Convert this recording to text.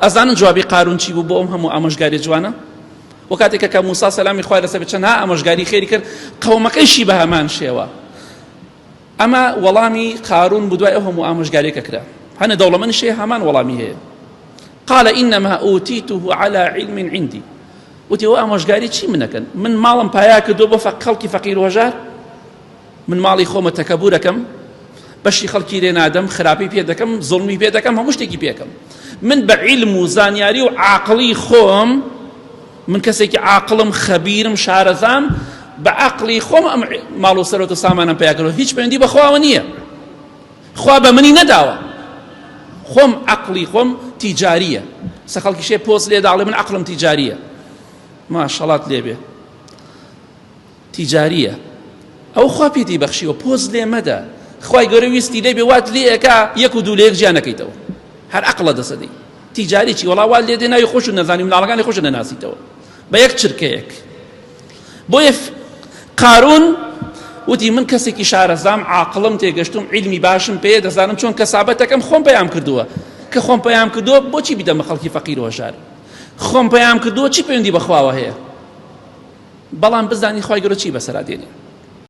ئەزانن جوابی قارون چی بوو بۆ ئەم هەموو ئامۆژگاری جوانە؟ و کاتێک کە موسا سەلامی خوای لەسەر بێت چەندها ئامۆژگاری خێری کرد قەومەکەیشی بە هەمان شێوە. ئەمە وەڵامی قارون بوو دوای ئەو هەموو ئامۆژگاریە کە کرا. هەنێ دەوڵەمەنیش هەیە هەمان وەڵامی هەیە. قال إنما أوتيته على علم عندي. وتی ئەوە ئامۆژگاری چی منەکەن؟ من ماڵم پایا کردو بۆ خەڵکی فەقیر و هەژار؟ من ماڵی خۆمە تەکەبورەکەم بەشی خەڵکی لێ نادەم خراپی پێ دەکەم زوڵمی پێ دەکەم هەموو شتێکی پێکەم من بە عیلم و زانیاری و عاقڵی خۆم من کەسێکی عاقڵم خەبیرم شارەزام بە عەقڵی خۆم ئەم ماڵ و سەرۆت و سامانم پیا کردووە هیچ پەیوەندی بە خواوە نییە خوا بە منی نەداوە خۆم عەقڵی خۆم تیجاریە سە خەڵکی شێ پۆست لێ داڵێ من عەقڵم تیجاریە ماشەڵات لێبێ تیجاریە ئەو خوا پێتی بەخشیوە پۆز لێ مەدە خوای گەورە ویستی لێ بێ وات لێ ئەکا یەک و دوو لە یەک جیا نەکەیتەوە هەر عەقڵە دەسەدەی تیجاری چی وەڵا وات لێ دێ ناوی خۆش و نەزانی مناڵەکانی خۆش نەناسیتەوە بە یەک چرکەیەک بۆیە قارون وتی من کەسێکی شارەزام عاقڵم تێگەشتم عیلمی باشم پێ دەزانم چۆن کەسابەتەکەم خۆم پەیام کردووە کە خۆم پەیام کردووە بۆچی بیدەمە خەڵکی فەقیر و هەژار خۆم پەیام کردووە چی پەیوەندی بەخواوە هەیە بەڵام بزانی خوای گەورە چی بەسەرا دێنێ.